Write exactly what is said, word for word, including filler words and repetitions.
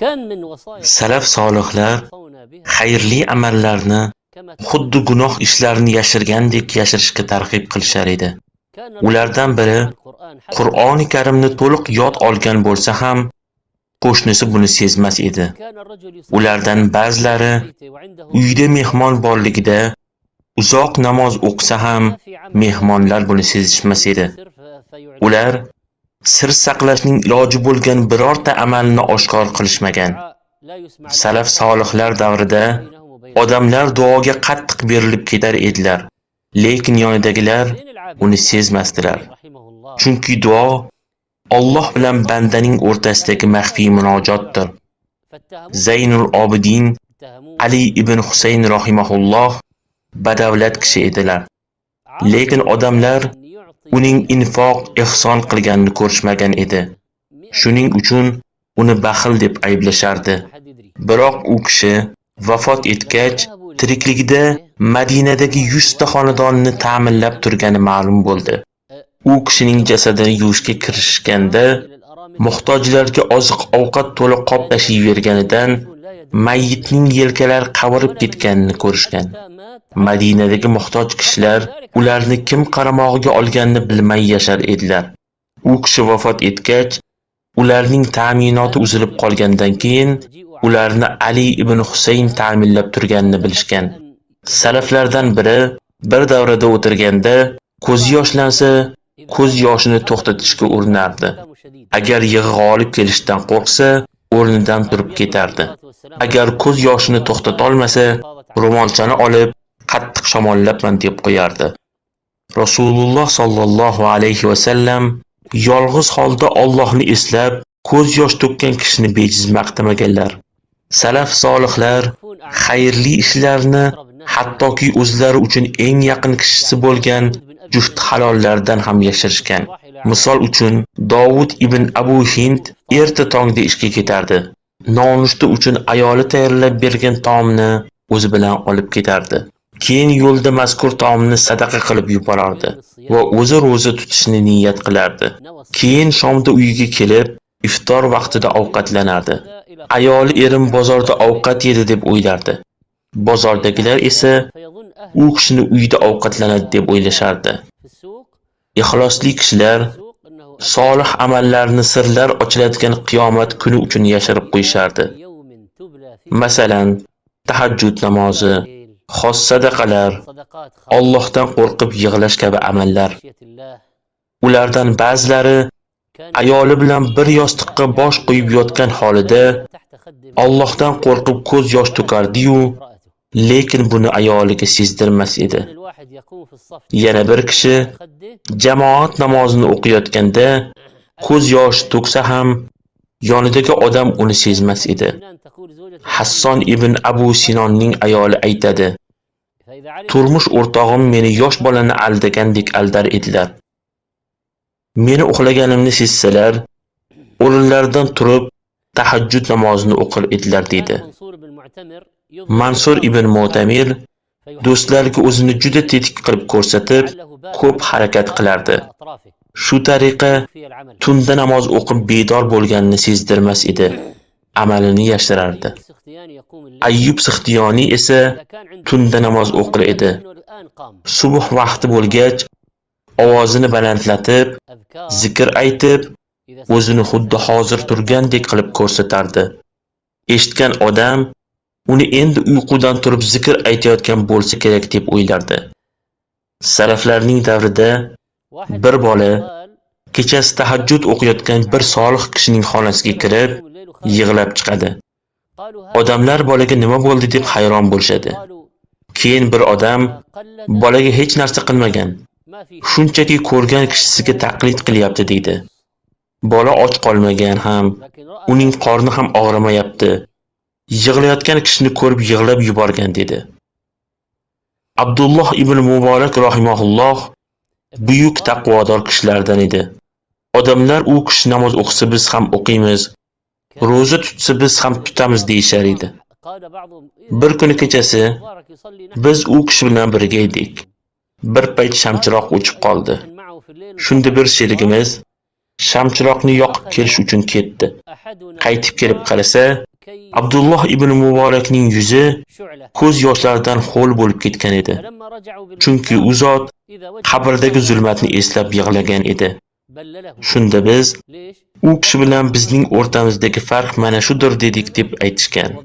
سەلەف سالىھلار خەيرلى ئەمەللەرنى خۇددى گۇناھ ئىشلارنى ياشىرگاندەك ياشىرىشقا تەرغىب قىلىشار ئىدى. ئۇلاردىن بىرى قۇرئانى كەرىمنى تولۇق ياد ئالغان بولسا ھەم، قوشنىسى بۇنى سەزمەس ئىدى. ئۇلاردىن بەزىلەرى ئۆيدە مېھمان بارلىقىدا ئۇزاق ناماز ئوقۇسا ھەم، مېھمانلار بۇنى سېزىشمەس ئىدى. ئۇلار سىر ساقلاشنىڭ ئىلاجى بولغان بىرەرتە ئەمەلنى ئاشكارا قىلىشمىغان. سەلەف سالىھلار دەۋرىدە ئادەملەر دۇئاغا قاتتىق بېرىلىپ كېتەر ئىدىلەر، لېكىن يانىدىكىلەر ئۇنى سەزمەستىلەر. چۈنكى دۇئا ئاللاھ بىلەن بەندىنىڭ ئوتتۇرىسىدىكى مەخپىي مۇناجاتتۇر. زەينۇل ئابىدىن ئەلى ئىبن خۇسەين راھىمەھۇللاھ بەدەۋلەت كىشى ئىدىلەر. لېكىن ئادەملەر ئۇنىڭ ئىنفاق، ئېھسان قىلغاننى كۆرۈشمىگەن ئىدى. شۇنىڭ ئۈچۈن ئۇنى بەخىل دەپ ئەيىبلىشەردى. بىراق ئۇ كىشى ۋاپات ئەتكەچ، تىرىكلىكىدە مەدىنەدىكى يۈزتە خانىداننى تەمىنلەپ تۇرغىنى مەلۇم بولدى. ئۇ كىشىنىڭ جەسىتىنى يۇيۇشقا كىرىشكەندە، موھتاجلارغا ئوزۇق-ئوۋقات تولا قاپ تەشىۋەرگىنىدىن، مەييىتنىڭ يەلكىلىرى قاۋىرىپ كەتكەننى كۆرۈشكەن. مەدىنىدىكى موھتاج كىشىلەر ئۇلارنى كىم قارماققا ئالغاننى بىلمەي ياشار ئىدىلەر. ئۇ كىشى ۋاپات ئەتكەچ، ئۇلارنىڭ تەمىناتى ئۈزۈلۈپ قالغاندىن كېيىن، ئۇلارنى ئەلى ئىبن خۇسەين تەمىنلەپ تۇرغاننى بىلىشكەن. سەلەفلەردىن بىرى بىر دەۋرىدە ئولتۇرغاندا، كۆزى ياشلانسا، كۆز ياشىنى توختىتىشقا ئۇرۇناردى. ئەگەر يىغا غالىب كېلىشتىن قورقسا، ئورنىدىن تۇرۇپ كېتەردى. ئەگەر كۆز ياشىنى توختىتالمىسا، رومالچىنى ئېلىپ، قاتتىق شاماللاپ مەن دەپ قوياردى. رەسۇلۇللاھ ساللاللاھۇ ئەلەيھى ۋەسەللەم يالغۇز ھالدا ئاللاھنى ئەسلەپ، كۆز ياش تۆككەن كىشىنى بىجىز مەقتىمىگەنلەر. سەلەف سالىھلار خەيرلى ئىشلارنى ھەتتاكى ئۆزلىرى ئۈچۈن ئەڭ يېقىن كىشىسى بولغان جۈفت ھالاللاردىن ھەم ياشىرىشكەن. مىسال ئۈچۈن، داۋۇد ئىبن ئەبۇ ھىند ئەتە تاڭدا ئىشقا كېتەردى. نوشتا ئۈچۈن ئايالى تەييارلاپ بەرگەن تائامنى ئۆزى بىلەن ئېلىپ كېتەردى. كېيىن يولدا مەزكۇر تائامنى سەدىقە قىلىپ يۇباراردى ۋە ئۆزى روزا تۇتۇشنى نىيەت قىلاردى. كېيىن شامدا ئۆيگە كېلىپ، ئىفتار ۋاقتىدا ئوۋقاتلىناردى. ئايالى ئېرىم بازاردا ئوۋقات يېدى دەپ ئويلاردى. بازاردىكىلەر ئىسە ئۇ كىشىنى ئۆيدە ئوۋقاتلىنىدۇ دەپ ئويلىشاردى. ئىخلاسلىق كىشىلەر سالىھ ئەمەللەرنى سىرلار ئاچىلىدىغان قىيامەت كۈنى ئۈچۈن ياشىرىپ قويۇشاردى. مەسىلەن، تەھەججۇد نامازى، خاس سەدىقىلەر، ئاللاھتىن قورقۇپ يىغلاش كەبى ئەمەللەر. ئۇلاردىن بەزىلەرى ئايالى بىلەن بىر ياستۇققا باش قويۇپ ياتقان ھالىدا ئاللاھتىن قورقۇپ كۆز ياش تۆكەردىيۇ، لېكىن بۇنى ئايالىغا سېزدۈرمەس ئىدى. يەنە بىر كىشى جامائەت نامازىنى ئوقۇياتقاندا كۆز ياش تۆكسە ھەم، يانىدىكى ئادەم ئۇنى سېزمەس ئىدى. ھەسسان ئىبن ئەبۇ سىناننىڭ ئايالى ئېيتىدۇ، تۇرمۇش ئورتاغىم مېنى ياش بالىنى ئەلدىگەندەك ئەلدەر ئىدىلەر. مېنى ئۇخلىغىنىمنى سېزسىلەر، ئورۇنلىرىدىن تۇرۇپ، تەھەججۇد نامازىنى ئوقۇر ئىدىلەر، دېدى. مەنسۇر ئىبن مۇئتەمىر دوستلارغا ئۆزىنى جۈدە تېتىك قىلىپ كۆرسىتىپ، كۆپ ھەرىكەت قىلەردى. شۇ تەرىقە تۈندە ناماز ئوقۇپ بىدار بولغاننى سېزدۈرمەس ئىدى، ئەمەلىنى ياشىرەردى. ئەييۇب سىختىيانى ئىسە تۈندە ناماز ئوقۇر ئىدى. سۇبھ ۋاقتى بولغاچ، ئاۋازىنى بەلەنتلىتىپ، زىكىر ئېيتىپ، ئۆزىنى خۇددى ھازىر تۇرغاندەك قىلىپ كۆرسىتەردى. ئېشىتكەن ئادەم ئۇنى ئەمدى ئۇيقۇدىن تۇرۇپ زىكىر ئېيتىۋاتقان بولسا كېرەك دەپ ئويلاردى. سەلەفلەرنىڭ دەۋرىدە بىر بالا كېچىسى تەھەججۇد ئوقۇياتقان بىر سالىھ كىشىنىڭ خانىسىغا كىرىپ يىغلاپ چىقىدۇ. ئادەملەر بالىغا نېمە بولدى دەپ ھەيران بولۇشىدۇ. كېيىن بىر ئادەم بالىغا ھېچ نەرسە قىلمىغان، شۇنچىكى كۆرگەن كىشىسىگە تەقلىد قىلىۋاتىدۇ دەيدۇ. بالا ئاچ قالمىغان ھەم، ئۇنىڭ قارنى ھەم ئاغرىمايتتى. يىغلايدىغان كىشىنى كۆرۈپ يىغلاپ يۈبەرگەن دېدى. ئابدۇللاھ ئىبن مۇبارەك راھىمەھۇللاھ بۈيۈك تەقۋادار كىشىلەردىن ئىدى. ئادەملەر ئۇ كىشى ناماز ئوقۇسا بىز ھەم ئوقۇيمىز، روزا تۇتسا بىز ھەم تۇتىمىز دېيىشەر ئىدى. بىر كۈنى كېچىسى بىز ئۇ كىشى بىلەن بىرگە ئىدۇق. بىر پەيت شامچىراغ ئۆچۈپ قالدى. شۇندا بىر شېرىكىمىز شام چىراغنى ياقىپ كېلىش ئۈچۈن كەتتى. قايتىپ كېلىپ قارىسا، ئابدۇللاھ ئىبن مۇبارەكنىڭ يۈزى كۆز ياشلاردىن ھول بولۇپ كەتكەن ئىدى. چۈنكى ئۇ زات قەبرىدىكى زۇلمەتنى ئەسلەپ يىغلىغان ئىدى. شۇندا بىز، ئۇ كىشى بىلەن بىزنىڭ ئورتىمىزدىكى پەرق مانا شۇدۇر دېدۇق، دەپ ئېيتىشكەن.